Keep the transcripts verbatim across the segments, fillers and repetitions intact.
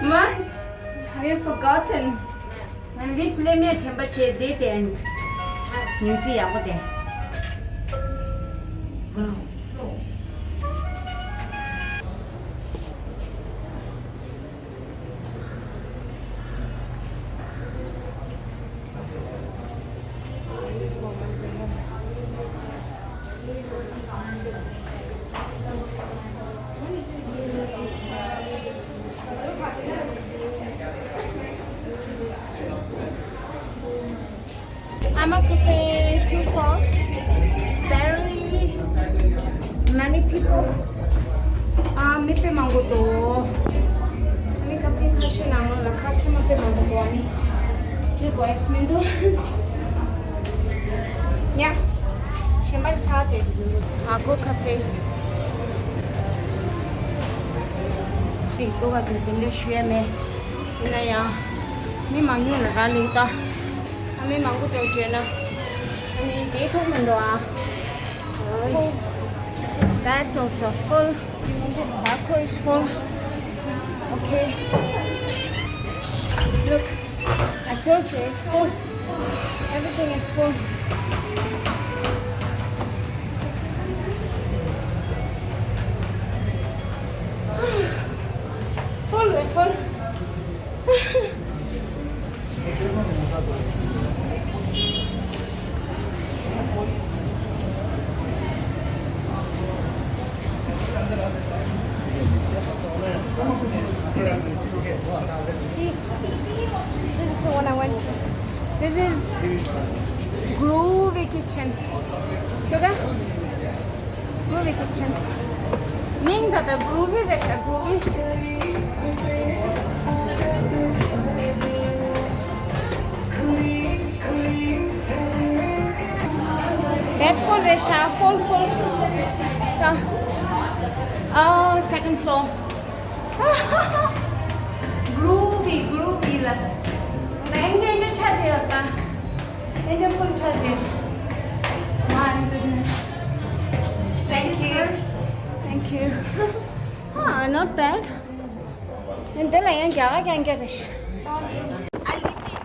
Mas, have you forgotten? When we play me a temper chair, they end. ཉིན་གཅིག་ཡག་པོ་དེ། I'm a cafe too far. Very many people. ཨ་མི་དཔེ་མང་པོ་འདུག་ཨ་ནི་ཁ་ཕི་ཁ་ཤས་ནང་ལ་ཁ་སི་ཊ་མར་དཔེ་མང་པོ་འདུག་ཨ་ནི་ཅི་དགོས་ཡས་མི་འདུག་ཡ། གཞན་པ་ཞིག་ཚར་བྱས། ཨ་ཁོ་ཁ་ཕི། དེ་ལྟོ་ག་དེ་དེ་འདྲ་ཞུ་ཡ་མེད། ཡིན་ན་ཡང་མི་མང་ཉུང་ལ་རག་ལས་ད། ཨ་མི་མང་པོ་འདྲ་བྱས་ན་ཨ་ནི་དེ་ཐོག་མི་འདུག་ཨ། That's also full. Barco is full. Okay. Look, I told you it's full. Everything is full. Full, full. This is the one I went to. This is Groovy Kitchen. Toga? Groovy Kitchen. ཡིན་ད་ད་Groovy རེད་ཤག Groovy. That full རེད་ཤག full, full. So, oh, second floor. Groovy, Groovy ལ། འདི་འདྲ་འདྲ་ཆགས་བསྡད་ཡོད་ད། འདི་འདྲ་full ཆགས་བསྡད། My goodness. Thank you. Thank you. Ah, not bad. འདི་ལ་ཡང་རྒྱ་གར་རྐྱང་རྐྱང་རེད། I leave it,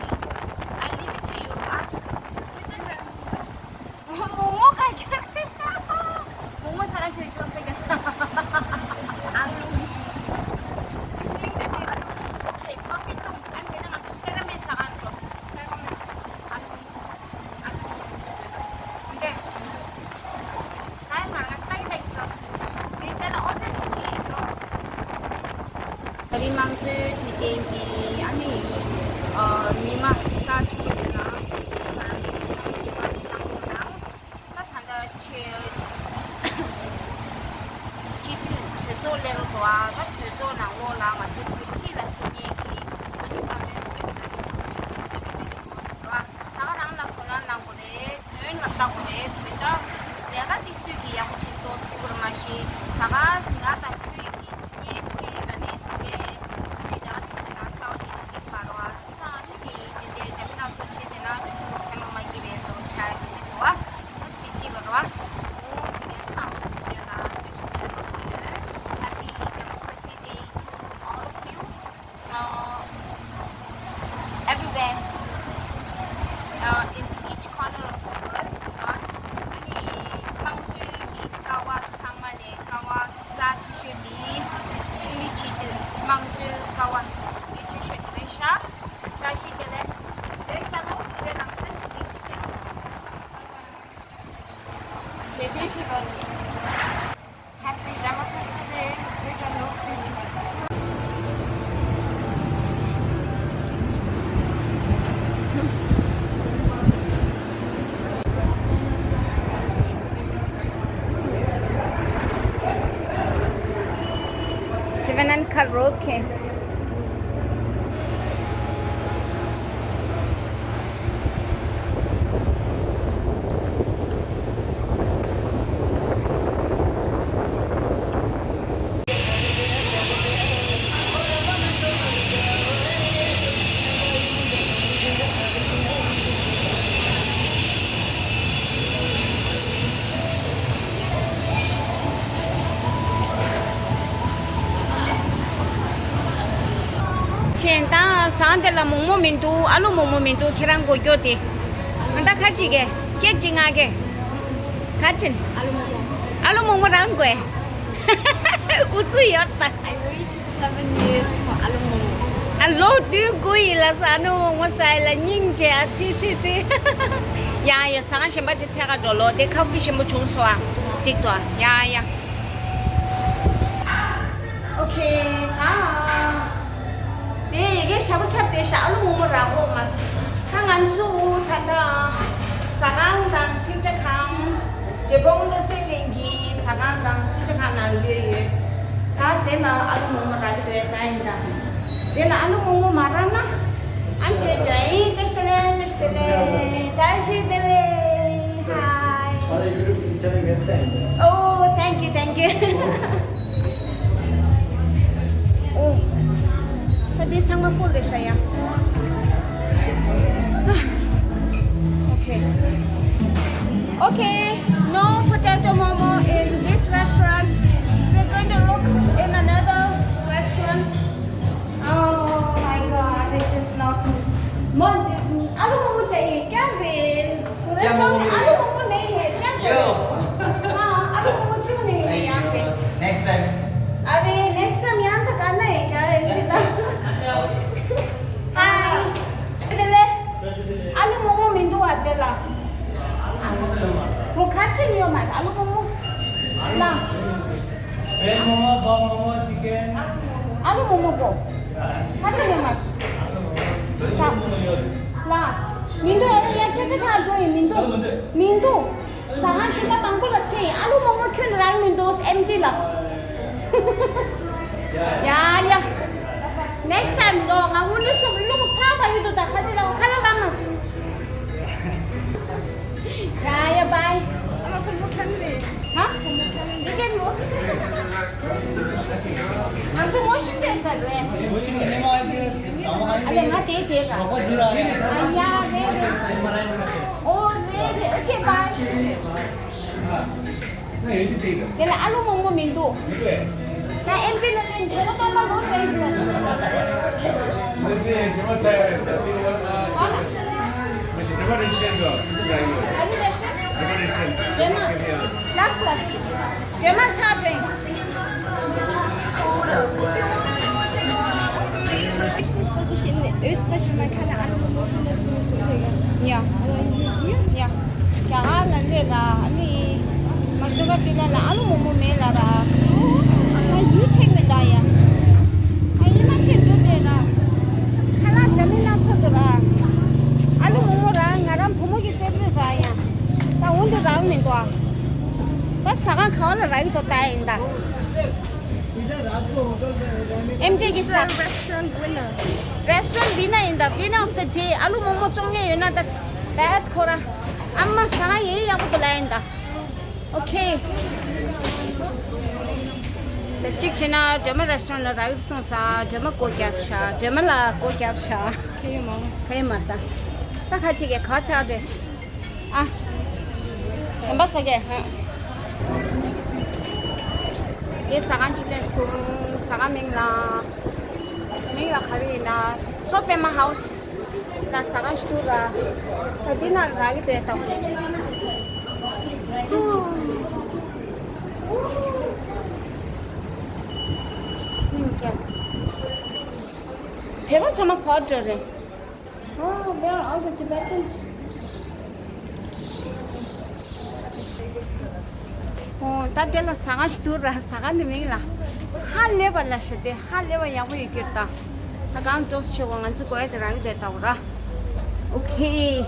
I leave it to you. Ask. Which one's that? མོག་མོག་ག་གྱུར། མོག་མོག་ཟ་ག་ཆེ་ཆང་ས་ག། ཨ་ལུ། Okay, coffee ཏུ། ཨ་ནི་དེ་ནས་ང་ཚོ་སེ་ར་མེད་ཟ་ག་འགྲོ། སེ་ར་མེད། ཨ་ལུ། ཨ་ལུ། འདི། ད་ང་ང་ཏང་ཏང་འགྲོ། ངས་དེ་ལ་ཨོ་ཏྲ་ཅིག་བྱས་འགྲོ། ད་རིང་དམངས་གཙོའི་དུས་ཆེན་གྱི་ཨ་ནི་ཨ་ཉི་མ་རྩ་ཆེན་པོ་དེ་ལ་ང་ཚོ་ཉི་མ་དེ་བཏང་དགོས་ན། ད་ད་ལྟ་ཆེ། སྤྱི་འཐུས་གྲོས་ཚོགས་སླེབས་འགྲོ་བ་ད་གྲོས་ཚོགས་ནང་ལོགས་ལ་ང་ཚོ་བོད་སྤྱི་ལ་ཕན་ཉེས་ཀྱི་ཨ་ནི་བཀའ་མོལ་སུས་ཀྱི་ད་ནི་ཁོང་ཆིག་སྒྲིལ་སུས་ཀྱི་ད་ནི་ཁོང་ཟེར་བ་ད་ག་རང་ལ་གོ་ལ་གནང་དགོས་རེད། དོན་ལ་ལྟ་དགོས་རེད། དོན་དག་ལས་ཀ་འདི་སུས་ཀྱི་ཡག་པོ་བྱེད་ཀྱི་འདུག་སུས་ཀྱི་ར་མ་ཤེས། ད་ག་ང་དང་ཁོས་ཀྱི་ངས་ཚེ་ད་ནི་དེ་གས་ནི་ད་ཆུ་དེ་ན་ཚ་བ་དེ་ན་ཅིག་མ་རོ་ཨ་ཆུ་ཚང་ཨ་ནི་དེ་དེ་འདྲའི་རྒྱ་མི་ནག་ཚོ་ཆེ་དེ་ན་ཨ་ནི་སེམས་པ་སེམས་པ་མ་སྐྱིད་པའི་ཚོ་ཆ་དེ་ནི་འགྲོ་བ་སི་སི་བ་རོ་ཨ་འོ་དེ་གས་ནང་ཚོ་དེ་ལ་དེ་ཆུ་དེ་ལ་དེ་ནི་Happy Democracy Day to all of you. Uh, everywhere, uh, in each corner of the world, uh, ཨ་ནི་དམངས་གཙོའི་གི་ཀ་བ་ཚང་མ་ནས་ཀ་བ་རྩ་ཆེ་ཤོས་དེ་ཕྱི་ལུས་སྤྱི་འཐུས་དམངས་གཙོའི་ཀ་བ་དེ་ཆེ་ཤོས་དེ་རེད་ཤག་བཀྲ་ཤིས་བདེ་ལེགས། བོད་རྒྱལ་ལོ། བོད་རང་བཙན། བོད་ཀྱི་རྒྱལ་ལོ། Say something. Happy Democracy Day. We can look forward. Seven and Kharoke. ད་ཟངས་དེ་ལ་མོག་མོག་མི་འདུག་ཨ་ལུ་མོག་མོག་མི་འདུག་ཁྱེད་རང་གོ་སྐྱོ་དེ། ད་ཁ་ཅིག་གེ་ཀེག་ཅིག་མངགས་གེ་ག་ཅིན། ཨ་ལུ་མོག་མོག་རང་དགོས། ཨུ་ཚུགས་ཡོད་ད། I waited seven years for ཨ་ལུ་མོག་མོག་ཨ་ལོ་བདུན་དགུ་ཡིན་ལ་སོ་ཨ་ལུ་མོག་མོག་ཟ་ཡི་ལ་སྙིང་རྗེ་ཨ་ཚི་ཚི་ཚི། ཡ་ཡ་ཟ་ཁང་གཞན་པ་ཅིག་འཚོལ་ག་འགྲོ་ལོ། དེ་ཁ་ཧྥི་ཞིམ་པོ་བྱུང་སོང་ཨ། འགྲིག་ཏོ་ཡ་ཡ། ཨོ་ཁེ། ད་དེ་ཡི་གེ་ཞབས་པ་འཁྲབ་དེ་ཤ་ཨ་ལུ་མོག་མོག་རག་གོ་མ་ཤི། ད་ང་ཚོ་ད་ད་ཟ་ཁང་དང་ཚིག་ཇ་ཁང་། འབྲས་སྤུངས་བློ་གསལ་གླིང་གི་ཟ་ཁང་དང་ཚིག་ཇ་ཁང་ནང་ལ་ཡོད་ཡོད། ད་དེ་ན་ཨ་ལུ་མོག་མོག་རག་གི་འདུག་ད་ཡིན་ད། དེ་ན་ཨ་ལུ་མོག་མོག་མ་རག་ན། ཨ་འདྲེ་འདྲ་ཡིན། བཀྲ་ཤིས་བདེ་ལེགས། བཀྲ་ཤིས་བདེ་ལེགས། བཀྲ་ཤིས་བདེ་ལེགས། Hi. Oh, thank you, thank you. Oh. ད་དེ་ཚང་མ་ཧྥུལ་རེད་ཤག་ཡ། Okay. Okay. No potato momo in this restaurant. We're going to look in another restaurant. Oh my God, this is not. མོ་ཨ་ལུ་མོག་མོག་བྱ་ཡི་ཀྱང་རེད། རེ་སོང་ནས་ཨ་ལུ་མོག་མོག་ནས་ཡི་ཀྱང་རེད། ཨ་ཨ་ལུ་མོག་མོག་ཀྱང་ནས་ཡི་ཡང་རེད། Next time. ཨ་རེ་next time ཡང་ད་ག་ན་ཡི་ཀྱང་རེད་ད། Hi. དེ་ལས་ཨ་ལུ་མོག་མོག་མི་འདུག་བ་དེ་ལ། མོ་ག་ཅི་ཡོད་མ་རེད། ཨ་ལུ་མོག་མོག་ལ། Veg momo, dog momo, chicken. ཨ་ལུ་མོག་མོག་པོ། ཁ་ཆེ་ཡོད་མ་ས། ལ། མི་འདུག་ཨ་ལེ་ཡ་སྐད་ཆ་ཆགས་འགྲོ་ཡིན་མི་འདུག་མི་འདུག་ཟ་ཁང་གཞན་པ་མང་པོ་ལ་ཚེ་ཡིན། ཨ་ལུ་མོག་མོག་ཁྱོན་རང་མི་འདུག་ཨེམ་ཊི་ལ། ཡ་ཡ། Next time འགྲོ། ང་དངོས་གནས་སུ་རླུང་ཚ་བ་ཡོད་འདུག་ད་ཁ་ཆེ་ལ་ཁ་ལ་ར་མ། Yeah, yeah, bye. ཨ་ལ་ཁོ་མོ་ཁ་ནི་རེད། ཧ། ཁོ་མོ་ཁ་ནི་རེད། You can walk. ང་ཚོ་ངོ་ཤེས་བསྡད་ས་རེད། ངོ་ཤེས་ནི་མ་ཡིན་ཏེ། ཨ་ལེ་ང་དེ་དེ་ར། ཨ་ཡ་རེད་རེད། ཨོ་རེད་རེད། Okay, bye. དེ་ལ་ཨ་ལུ་མང་པོ་མི་འདུག་ད་ཨེམ་ཆི་ལ་ལན་ཇོ་མོ་ཏོག་མ་ལོ་ཏྲེན་ཟེར། ཨ་ལུ་རེ་ཤན། ཇོ་མོ་རེ་ཤན། ཇོ་མོ། ལགས་ལགས། ཇོ་མོ་ཚ་ཏྲེན། Witzig, dass ich in Österreich mit meiner Kanne alle Minuten und Minuten höre. Ja. Aber hier? Ja. རྒྱ་གར་ལ་སླེབས་ལ་ཨ་ནི་མ་ཤོ་ཀ་ཏི་ལ་ལ་ཨ་ལུ་མོག་མོག་མེད་ལ་ར། ཨ་ཡིད་ཆེས་མི་འདྲ་ཡ། ཨ་ཡིད་མ་ཆེས་འགྲོ་དེ་ར། ཁ་ལག་འདྲ་མིན་སྣ་ཚོགས་འདུག་ར། ཨ་ལུ་མོག་མོག་ར་ང་རང་བུ་མོ་གི་ཕེབ་རེད་ར་ཡ། ད་འོང་དུ་རག་མི་འདུག་ཨ། ད་ཟ་ཁང་ག་བ་ལ་རག་གི་འདུག་ད་ཡིན་ད། ཨེམ་ཆི་གི་ས། Restaurant winner. Restaurant winner ཡིན་ད། Winner of the day. ཨ་ལུ་མོག་མོག་བཙོང་མཁན་ཡོད་ན་ད། བད་ཁོ་ར། ཨ་མ་ཟ་ཁང་ཡེ་ཡག་པོ་འདུག་ལ་ཡིན་ད། Okay. ད་གཅིག་བྱས་ན་སྒྲོལ་མ་རེ་སི་ཊོ་རན་ལ་རག་གི་སོང་ས། སྒྲོལ་མ་སྒོ་བརྒྱབ་ཤག་སྒྲོལ་མ་ལ་སྒོ་བརྒྱབ་ཤག་ཁ་ཡོད་མ། ཁ་ཡོད་མ་རེད་ད། ད་ཁ་ཅིག་གི་ག་ཚ་རེད། ཨ། གཞན་པ་ཟ་གི། ཧ། དེ་ཟ་ཁང་ཅིག་ལས་སོང་། ཟ་ཁང་མིང་ལ། མིང་ལ་ག་རེ་ཡིན་ན། Sofa Pema House ལ་ཟ་ཁང་ཞིག་འདུག་ར། ད་འདི་ནང་རག་གི་འདུག་ད། སྙིང་རྗེ། བོད་པ་ཚང་མ་ག་པར་འགྲོ་རེད། Oh, where are all the Tibetans? ཨོ། ད་དེ་ལ་ཟ་ཁང་ཞིག་འདུག་ར། ཟ་ཁང་དེ་མིང་ལ་ཧ་ལེ་བ་ལ་ཤ་དེ། ཧ་ལེ་བ་ཡག་པོ་ཡོད་ཀྱི་རེད་ད། ད་གང་ཏོག་ཙམ་བྱེད་དགོས། ང་ཚོ་དགོས་ཡ་དེ་རག་གི་རེད་ད་འོ་ར། Okay,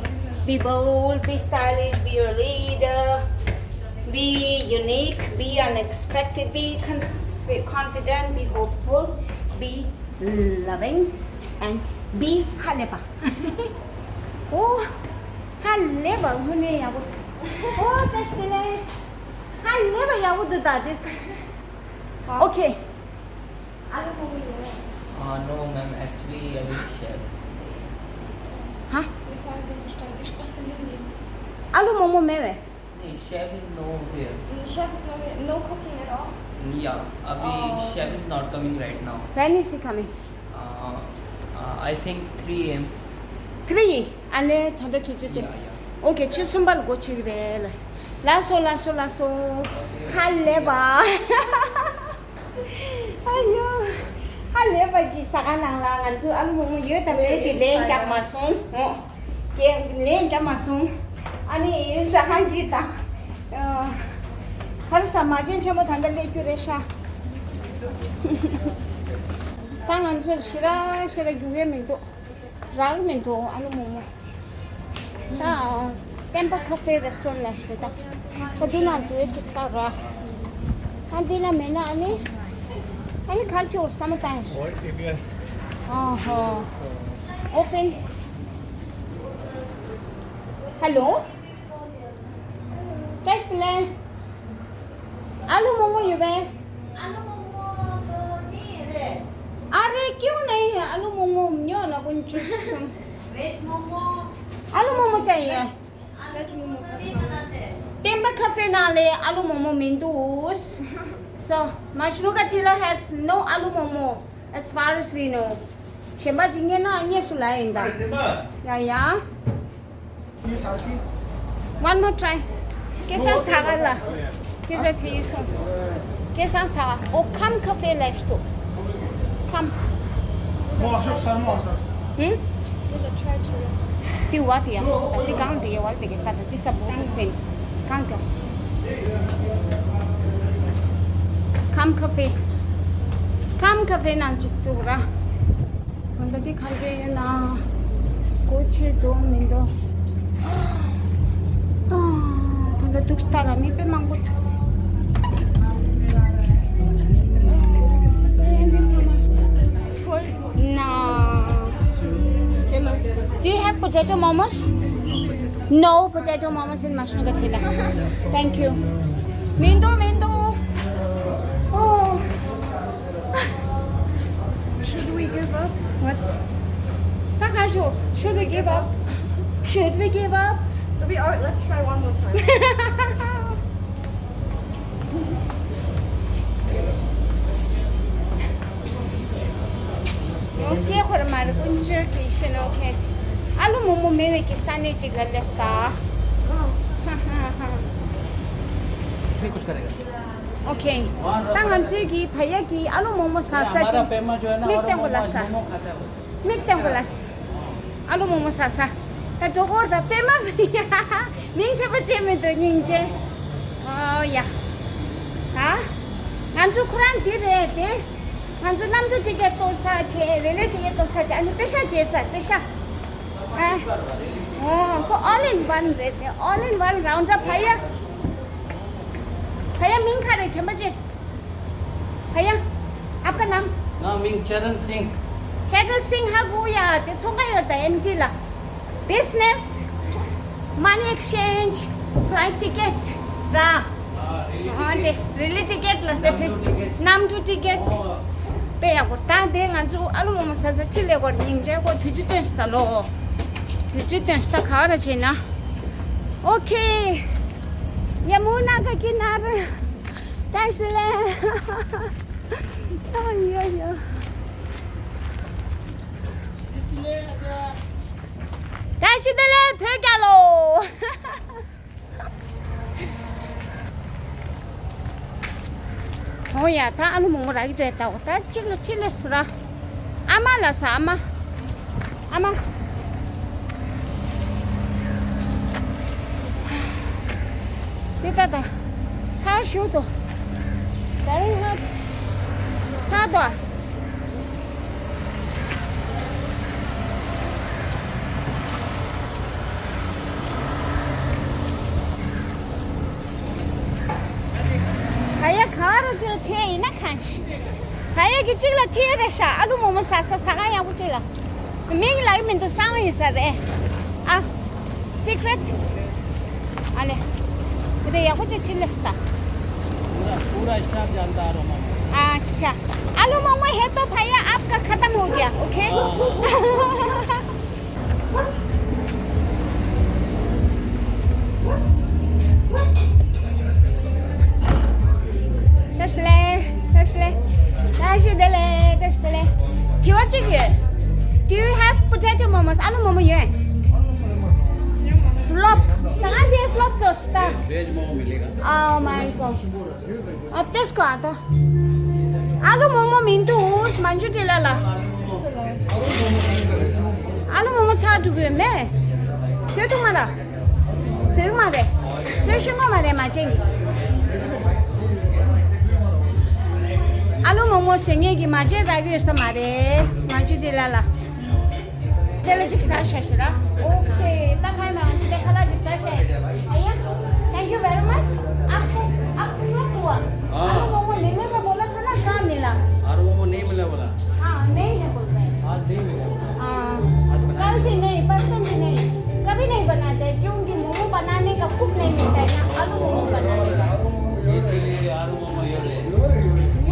be bold, be stylish, be your leader, be unique, be unexpected, be conf- confident, be hopeful, be loving, and be ཧ་ལེ་བ། ཨོ། ཧ་ལེ་བ་དངོས་གནས་ཡག་པོ། ཨོ་བཀྲ་ཤིས་བདེ་ལེགས། ཧ་ལེ་བ་ཡག་པོ་འདུག་ད་དེ། Okay. Uh, no, ma'am, actually, I wish chef. ཧ། Wir sagen den Verstand. Ich spreche den Hindi. ཨ་ལུ་མོག་མོག་མེད་པས། No, chef is no here. Mm, chef is no here. No cooking at all? Yeah, अभी Oh. Chef is not coming right now. When is he coming? Uh, Uh, I think three a m. Three. ཨ་ནི་ད་ལྟ་དུས་ཚོད་དེ། Yeah, yeah. Okay, ཆུ་གསུམ་པར་སྒོ་ཕྱེ་གི་རེད་ལ། ལགས་སོ་ལགས་སོ་ལགས་སོ། ཧ་ལས་པ། ཨ་ཡོ། ཧ་ལས་པ་གི་ཟ་ཁང་ནང་ལ་ང་ཚོ་ཨ་ལུ་མོག་མོག་ཡོད་དམ་མེད་དེ་ལན་རྒྱག་མ་སོང་། ཨོ། ཀྱེ་ལན་རྒྱག་མ་སོང་། ཨ་ནི་ཟ་ཁང་གི་དང་། ཨ། ག་རེ་ཟ། མ་བྱན་ཆེན་མོ་ད་ལྟ་སླེབས་རྒྱུ་རེད་ཤག་ད་ང་ཚོར་ཞེ་དྲག་ཞེ་དྲག་རྒྱུག་ཡས་མི་འདུག་རག་མི་འདུག་ཨ་ལུ་མོག་མོག་ད་བསྟན་པ་ཁ་ཧྥེ་རེ་སི་ཊོ་རན་ལ་ཞེ་དྲག་ད་འདི་ནང་འཛུལ་ཅིག་ལྟ་ར། ཨ་འདི་ལ་མེད་ན་ཨ་ནི། ཨ་ནི་ག་རེ་བྱེད་དགོས་བསམ་བློ་བཏང་ཡ་ཞིག་ཨ་ཧོ། ཨོ་པེན། ཧེ་ལོ། བཀྲ་ཤིས་བདེ་ལེགས། ཨ་ལུ་མོག་མོག་ཡོད་པས། ཨ་ལུ་མོག་མོག་དོ་ནི་རེད། ཨ་རེ་ཀིའུ་ནི་ཨ་ལུ་མོག་མོག་ཉོ་ན་ཀུན་ཆུ་སུམ། ཝེཇ་མོག་མོག་ཨ་ལུ་མོག་མོག་ཅན་ཡ། ཝེཇ་མོག་མོག་ཁ་སང་། བསྟན་པ་ཁ་ཧྥེ་ནང་ལ་ཨ་ལུ་མོག་མོག་མི་འདུག So, Mashnuka Tilla has no alu momo as far as we know. གཞན་པ་ཅིག་རྙེད་ན་རྙེད་སོང་ལབ་ཡིན་ད། ཡ་ཡ། One more try. སྐལ་བཟང་ཟ་ག་ལ། སྐལ་བཟང་དེ་ཡིན་སོང་། སྐལ་བཟང་ཟ་ག་ཨོ་ཁམ་ཁ་ཧྥེ་ལས་ཤི་ཏོ། ཁམ། ཧུམ། དེ་བ་དེ་ཡ། ད་དེ་གང་དེ་ཡ་བ་དེ་ག་ད་དེ་ས་བོ་དེ་སེམས། གང་གྱོ། ཁམ་ཁ་ཧྥེ། ཁམ་ཁ་ཧྥེ་ནང་ཅིག་བཙུགས་ར། ད་ལྟ་འདི་ག་འདྲ་ཡོད་ན། སྒོ་ཕྱེ་འདུག་མི་འདུག་ཨ། ད་ལྟ་འདུག་སྟ་ར་མི་དཔེ་མང་པོ་འདུག་ཨ། འདི་ཚང་མ་ཧོལ་ན། Do you have potato momos? No potato momos in Mashnuka Tilla. Thank you. མི་འདུག་མི་འདུག་ཨོ། Should we give up? What's ད་ག་ཞོ། Should we give up? Should we give up? We are, let's try one more time. ཡང་བཤད་ཁོ་ར་མ་རེད། ཀུན་སྤྱོད་ཀྱི་ཤེས་ནོ་ཁེ། ཨ་ལུ་མོག་མོག་མེད་པའི་གི་ས་གནས་ཅིག་ལ་སླེབས་ད། ཨོ་ཁེ། ད་ང་ཚོའི་གི་ཕ་ཡ་གི་ཨ་ལུ་མོག་མོག་ཟ་ས་ཅིག་མིག་སྟེང་པོ་ལ་ཟ། མིག་སྟེང་པོ་ལ་ཟ། ཨ་ལུ་མོག་མོག་ཟ་ས། ད་འགྲོ་སྐོར་ད་པད་མ་མིང་ཆེན་པོ་བྱས་མི་འདུག་སྙིང་རྗེ། ཨོ་ཡ། ད་ང་ཚོ་ཁོ་རང་འདི་རེད་དེ། ང་ཚོ་གནམ་གྲུ་ཊི་ཀེ་ཊི་གཏོར་ས་བྱས། རེ་ལི་ཊི་ཀེ་ཊི་གཏོར་ས་བྱས། ཨ་ནི་པེ་ཤ་བྱས་ས་པེ་ཤ། ཨ། ཨོ་ཁོ་all in one རེད་དེ། All in one round up. भैया, भैया མིང་ག་རེ། དྲན་པ་བྱས། भैया, आपका नाम? नाम मिंग चरण सिंह। चरण सिंह हाँ, वो यार, ते छोंगा यार दा एमटी ला। Business, money exchange, flight ticket ར། ཨ་དེ་རི་ལི་ཊི་ཀེ་ཊི་ལ་ཟེར། གནམ་གྲུ་ཊི་ཀེ་ཊི། དཔེ་ཡག་པོ། ད་དེ་ང་ཚོ་ཨ་ལུ་མོག་མོག་ཟ་ས་ཅིག་ལ་སྐོར་སྙིང་རྗེ་སྐོར་དུས་ཚོད་སྟོན་ས་ལོ། དུས་ཚོད་སྟོན་ས་ག་ར་བྱས་ན། ཨོ་ཁེ། ཡ་མུ་ན་ག་ཀི་ན་ར། བཀྲ་ཤིས་བདེ་ལེགས། ཨ་ཡ་ཡ། བཀྲ་ཤིས་བདེ་ལེགས་བོད་རྒྱལ་ལོ། འོ་ཡ། ད་ཨ་ལུ་མོག་མོག་རག་གི་འདུག་ད་འོ་ད་གཅིག་ལ་ཕྱི་ལ་སུ་ར། ཨ་མ་ལ་ཟ། ཨ་མ། ཨ་མ། དེ་ད་ད། ཚ་ཞུ་དོ། Very hot. ཚ་དོ། ཁ་ཡ་ག་ར་ཅོ་ཐེ་ཡིན་ན་ཁ་ཤི། ཁ་ཡ་གི་གཅིག་ལ་ཐེ་རེ་ཤ། ཨ་ལུ་མོག་མོག་ཟ་ས་ཟ་ཁང་ཡག་པོ་གཅིག་ལ། མིང་ལ་མི་འདུག་སང་ཡིན་ས་རེད། ཨ། Secret. ཨ་ལེ། དེ་ཡག་པོ་ཅིག་ཕྱི་ལ་ཤི་ད། पूरा पूरा स्टाफ जानता है रोमा। अच्छा। आलू मोमो है तो भैया आपका खत्म हो गया, ओके? हाँ। བཀྲ་ཤིས་བདེ་ལེགས། བཀྲ་ཤིས་བདེ་ལེགས། བཀྲ་ཤིས་བདེ་ལེགས། བཀྲ་ཤིས་བདེ་ལེགས། དྲི་བ་གཅིག་ཡོད། Do you have potato momos? आलू मोमो ཡོད། Flop. ས་ག་འདི་flop ཏོ་སྟ། Veg momo मिलेगा। Oh my god. अब त्यसको हात। आलु मोमो मिन्टु होस् मान्छु टिलाला। आलु मोमो छा टुकुयो मे। सेतु मारा। सेतु मारे। सेतु मारे माचे। आलु मोमो सेंगे की माचे रागी स मारे। मान्छु टिलाला। तेल चिक सा शशरा। ओके, ता खाए मांग चिते खाला चिक सा शे। आया? Thank you very much। आपको, आपको पूरा हुआ। हाँ। आलू मोमो मिलने का बोला था ना, कहाँ मिला? आलू मोमो नहीं मिला बोला। हाँ, नहीं है बोलते हैं। आज नहीं मिला। हाँ। आज बना कल भी नहीं, परसों भी नहीं, कभी नहीं बनाते, क्योंकि मोमो बनाने का कुक नहीं मिलता है ना, आलू मोमो बनाने का। इसीलिए आलू मोमो ये रहे।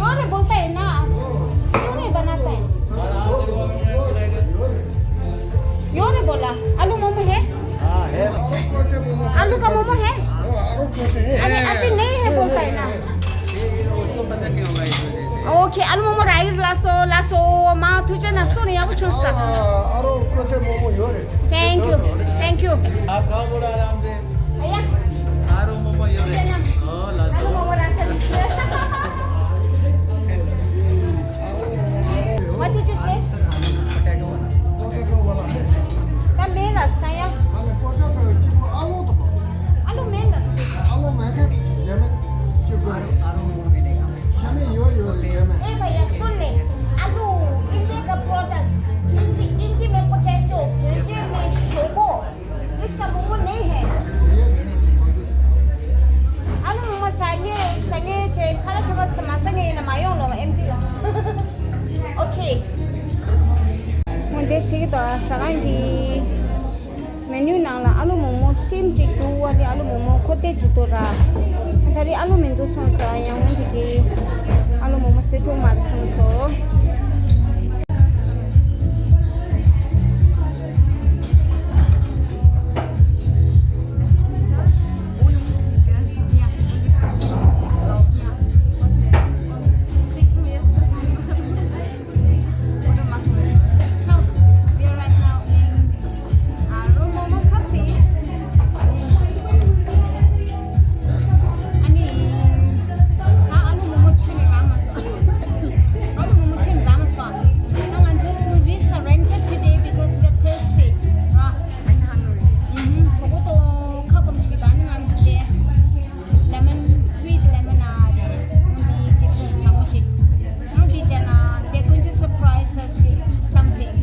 योरे बोलता है ना, क्यों नहीं बनाता है? योरे बोला, आलू मोमो है? हाँ, है। आलू का मोमो है? अरे, अभी नहीं है बोलता है ना। उसको पता नहीं होगा इस वजह से। ओके, आलू मोमो राइस लासो, लासो, मा तुझे ना सुन या कुछ उसका। हाँ, आरो कोते मोमो योरे। Thank you, thank you। आप खाओ बोलो आराम से। भैया। आरो मोमो योरे। चना। ओ, लासो। आलू momo lasso. What did you say? Potato वाला है। का मेन रास्ता या? अरे, potato है, चिको आलू तो। आलू मेन रास्ता। आलू महंगे, ये में चिको। आलू, आलू मोमो मिलेगा। हमें यो, यो, ये में। ए भैया, सुन ले। आलू, इंडिया का प्रोडक्ट। इंडिया, इंडिया में पोटैटो, इंडिया में शोको। इसका मोमो नहीं है। आलू मोमो सांगे, सांगे चे, खाला शबा समा सांगे ना मायोंग लो, एमजी लो। ओके। ང་འདི་ཞིག་ཏོ་ས་གང་གི་མེ་ནུ་ནང་ལ་ཨ་ལུ་མོག་མོག་སི་ཊིམ་ཅིག་འདུག་བ། ལི་ཨ་ལུ་མོག་མོག་ཁོ་ཏེ་ཅིག་ཏོ་ར། ད་རི་ཨ་ལུ་མི་འདུག་སོང་ས་ཡང་ངོ་འདི་གི་ཨ་ལུ་མོག་མོག་སི་ཊིམ་མ་རེད་སོང་སོ། So, we are right now in Aru Momo Cafe. Ani, ah, Aru Momo Cafe. Aru Momo Cafe. Now, we just surrendered today because we are thirsty. Ah, I'm hungry. Mm-hmm. Lemon, sweet lemonade. འདི་ཅིག་ཐུག་ཐང་མོ་ཞིག་འདི་བྱས་ན། They're going to surprise us with something.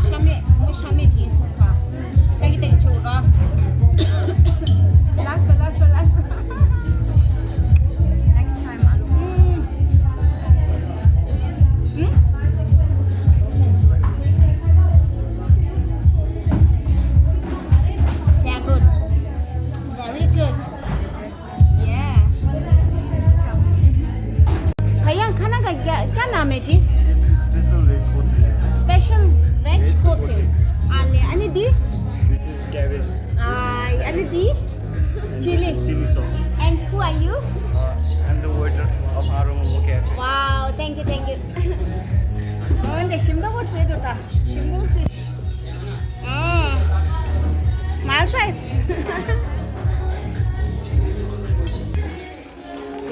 ཤ་མེད་མོ་ཤ་མེད་ཅིག་སོང་ས། ཏག་ཏག་ཆུ་ར། ལགས་སོ་ལགས་སོ་ལགས་སོ། Next time, Aru. ཨུམ། ཨུམ། Sehr gut. Very good. Yeah. भैया, खाना का क्या, क्या नाम है जी? It's special veg hotel. Special veg hotel. Ale, ani di? This is cabbage. Ai, ani di? Chili. Chili sauce. And who are you? Uh, I'm the waiter of Aru Momo Cafe. Wow, thank you, thank you. Oh, འདི་ཞིམ་མདོག་པོ་བཟོས་འདུག་ད། ཞིམ་པོ་ཞིག་ཨ། མ་ཚད།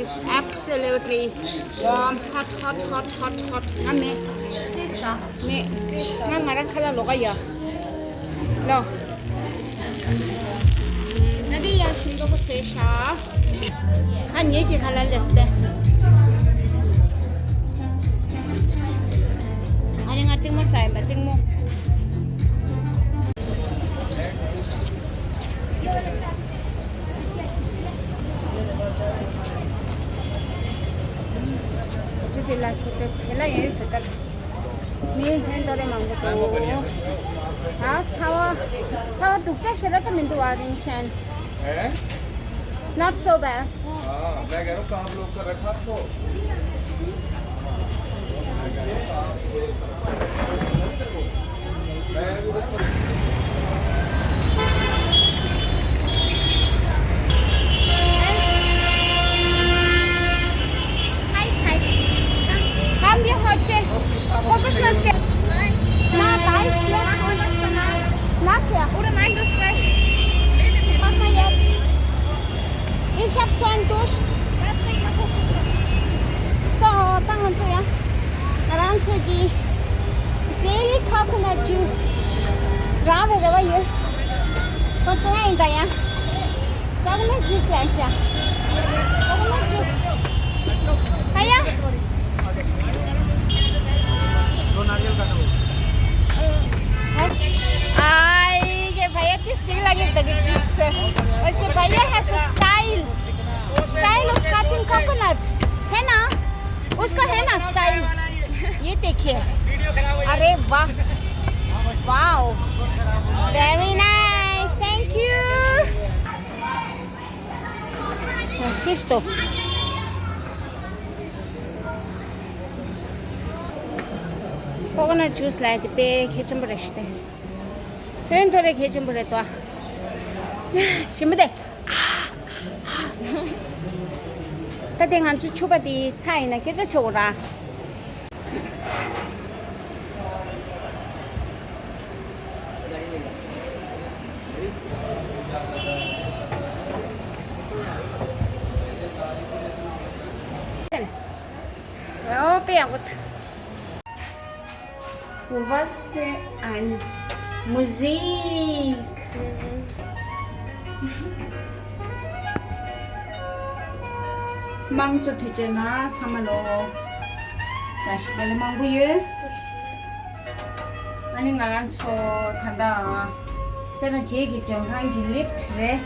It's absolutely warm, hot, hot, hot, hot, hot. ང་མེད། མེད། ང་ང་རང་ཁ་ལག་ལོག་ག་ཡ། ལོ། ང་འདི་ཡང་ཞིམ་མདོག་པོ་བཟོས་ཤག་ཁ་ཉེ་གི་ཁ་ལ་ལས་ཏེ། ཨ་རེ་ང་ཏིང་མོ་ཟ་ཡིན་པ་ཏིང་མོ། ཅི་ཅི་ལ་ཁུ་ཏེ་དེ་ལ་ཡོད་དེ་ལྟར། མི་ཧན་ཏོ་རེ་མང་པོ་འདུག་ད་ཚ་བ། ཚ་བ་སྡུག་ཅག་ཞེ་དྲག་ད་མི་འདུག་ཨ་རིན་ཆེན། ཨེ། Not so bad. हाँ, मैं कह रहा हूँ, काम लोग कर रखा आपको। Hi, hi. Come here, hot cake. Focus मत कर। Ich hab so einen Durst. So, ད་ང་ཚོ་ཡང་ང་རང་ཚོའི་གི་daily coconut juice རག་པའི་རེ་བ་ཡོད། ཁོ་ཚོ་ཡིན་ད་ཡང་coconut juice ལ་ཤ་coconut juice ཨ་ཡ། हाँ, ये भैया किस चीज लगे तक juice। वैसे भैया है सो style, style of cutting coconut, है ना? उसका है ना style? ये देखिए, अरे वाह, wow, very nice, thank you। Asisto. Coconut juice ལ་དེ་དཔེ་གལ་ཆེན་པོ་རེད་ཤི་སྟེ། དོན་ཐོ་རེ་གལ་ཆེན་པོ་རེད་དོ། ཞིམ་པོ་དེ། ད་དེ་ང་ཚོ་ཕྱུ་པ་དེ་ཚ་ཡིན་ན་སྐད་ཆ་ཆོག་གོ་ར། ཨོ་པེ་ཡག་པོ། Was für ein Musik. དམངས་གཙོ་དུས་ཆེན་ལ་ཚང་མ་ལོ། བཀྲ་ཤིས་བདེ་ལེགས་མང་པོ་ཡོད། ཨ་ནི་ང་རང་ཚོ་ད་ལྟ་སེ་ར་བྱེས་ཀྱི་མགྲོན་ཁང་གི་lift རེད།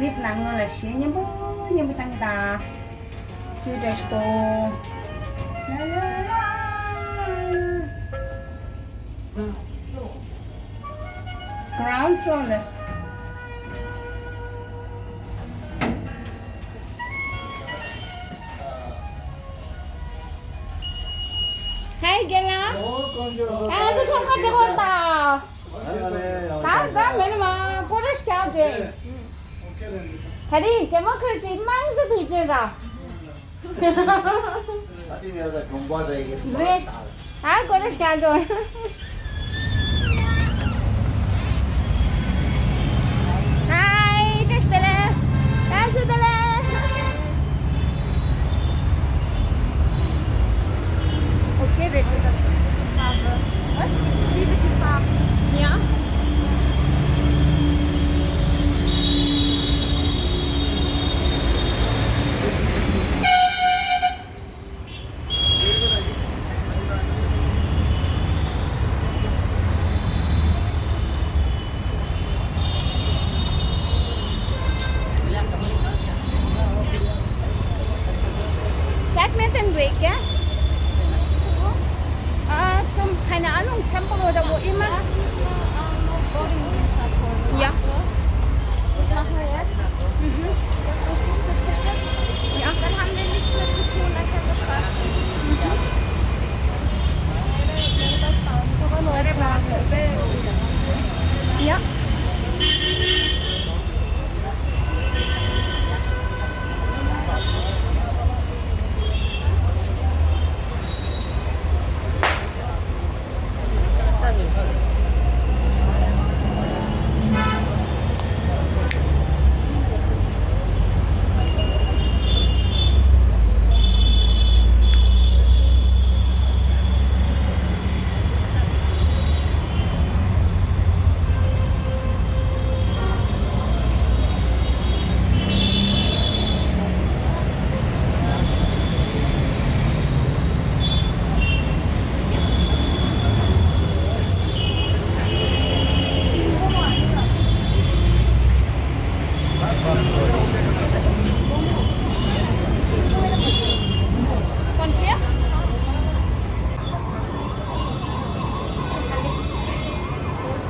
Lift ནང་ལོགས་ལ་གཞས་མཉམ་པོ་མཉམ་པོ་བཏང་གི་ད། ལུས་འདྲ་ཞིག་ཏོ། Ground floor ལས། Hi རྒན་ལགས། ཨོ་དཀོན་མཆོག་ཨ་ཚོ་ཁམས་ཁ་འདྲ་བོ་ད། ད་ད་མེད་ནི་མ་ཀོ་རེ་ཤ་འདྲེ། ད་རིང་democracy དམངས་གཙོ་དུས་ཆེན་ར། ད་ཐེངས་ཡོད་ད་གྲོང་པ་རེད་གི། རེད། ཨ་ཀོ་རེ་ཤ་འདྲོ། Hi བཀྲ་ཤིས་བདེ་ལེགས། བཀྲ་ཤིས་བདེ་ལེགས། Okay, wait, wait, wait. Farbe. Was? Ich liebe die Farbe. Ja. Badminton weg, ja? Äh, zum, keine Ahnung, Temple oder wo immer. Zuerst müssen wir, äh, noch Boarding Pass abholen. Ja. Das machen wir jetzt. Mhm. Das wichtigste Ticket. Ja. Dann haben wir nichts mehr zu tun, dann können wir Spaß haben. Mhm. Ja.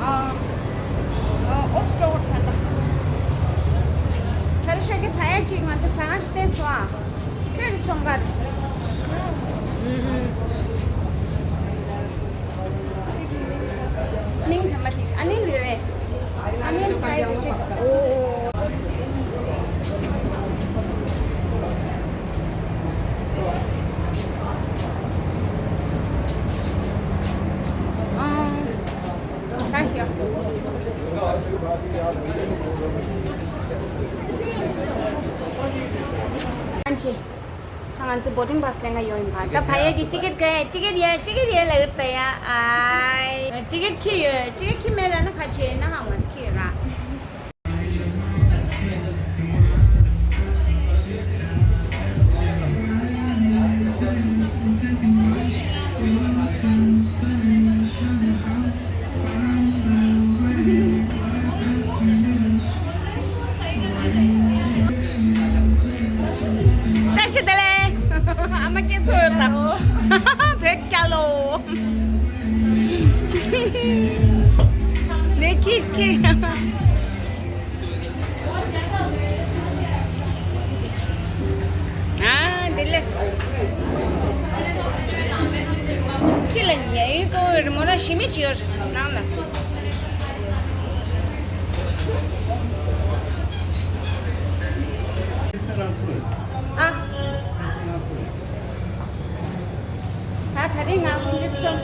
ཨ། ཨ། ཨོ་སི་ཊོ་ད་ལྟ། ད་རེས་ཤོད་ཀྱི་ཕ་ཡ་གཅིག་ང་ཚོ་ཟ་ཁང་ཞིག་བལྟས་སོང་ཨ། ཁྱོད་ཀྱི་ཚོང་ཁང་། ཨུ་ཧུ། མིང་དྲན་པ་ཅིག་ཨ་ནི་ལི་རེད། ཨ་ནི་ཕ་ཡ་གཅིག་ཨོ། ཨ། Thank you. ཆེ། ད་ང་ཚོ་བོར་ཌིང་པཱ་སི་ལེན་ག་ཡོང་ཡིན་པ། ད་ཕ་ཡ་གི་ཊི་ཀེ་ཊི་ག་ཊི་ཀེ་ཊི་ཡ་ཊི་ཀེ་ཊི་ཡ་ལ་ཡོད་ད་ཡ། ཨའི་ཊི་ཀེ་ཊི་ཁྱི་ཡོད། ཊི་ཀེ་ཊི་ཁྱི་མེད་ལ་ན་ཁ་ཆེ་ན་ཧ་མ་སི་ཁྱི་ཡོད་ར། བཀྲ་ཤིས་བདེ་ལེགས། ཨ་མ་སྐྱེ་ཚོ་ཡོད་དང་། བོད་སྐྱ་ལོ། ནས་ཁྱི་ཁྱི། ཨ་འདི་ལས། ཁྱི་ལ་ཉལ་ཡོད་ཀོ་རི་མོ་ར་ཞི་མི་ཅི་ཡོད་ནང་ལ། ཨ། ད་ད་རིང་ང་ཀུན་སྤྱོད་གསུམ།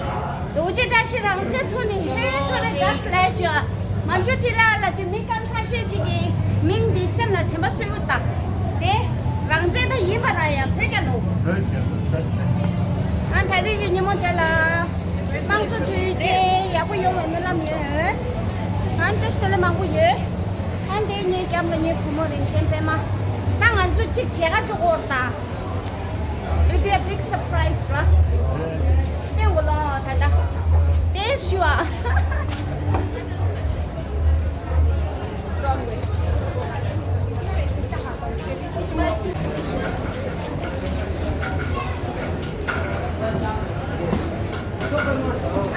རྡོ་རྗེ་བཀྲ་ཤིས་རང་བཅས་ཐོག་ནས་ཧེ་ཐོ་རེ་དགའ་སི་ལས་བྱོས། མ་འཇུ་ཏི་ལ་ལ་དེ་མི་སྐམ་ཁ་ཤས་ཅིག་གི་མིང་འདི་སེམས་ལ་དྲན་པ་གསོས་ཡོད་ད། དེ་རང་བཙན་ད་ཡིན་པ་ར་ཡ་བོད་རྒྱལ་ལོ། བོད་རྒྱལ་ལོ་བཀྲ་ཤིས་བདེ་ལེགས། ཨ་ད་རིང་གི་ཉིན་མོ་དེ་ལ། དམངས་གཙོ་དུས་ཆེན་ཡག་པོ་ཡོང་བའི་སྨོན་ལམ་ཡོད། ཨ་བཀྲ་ཤིས་བདེ་ལེགས་མང་པོ་ཡོད། ཨ་འདི་ངའི་རྒྱབ་ལ་ངའི་བུ་མོ་རིན་ཆེན་པད་མ། ད་ང་ཚོ་གཅིག་བྱེད་ག་འགྲོ་གོ་ར་ད། It'll be a big surprise, right? They will all have that. They sure.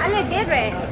Ale dere.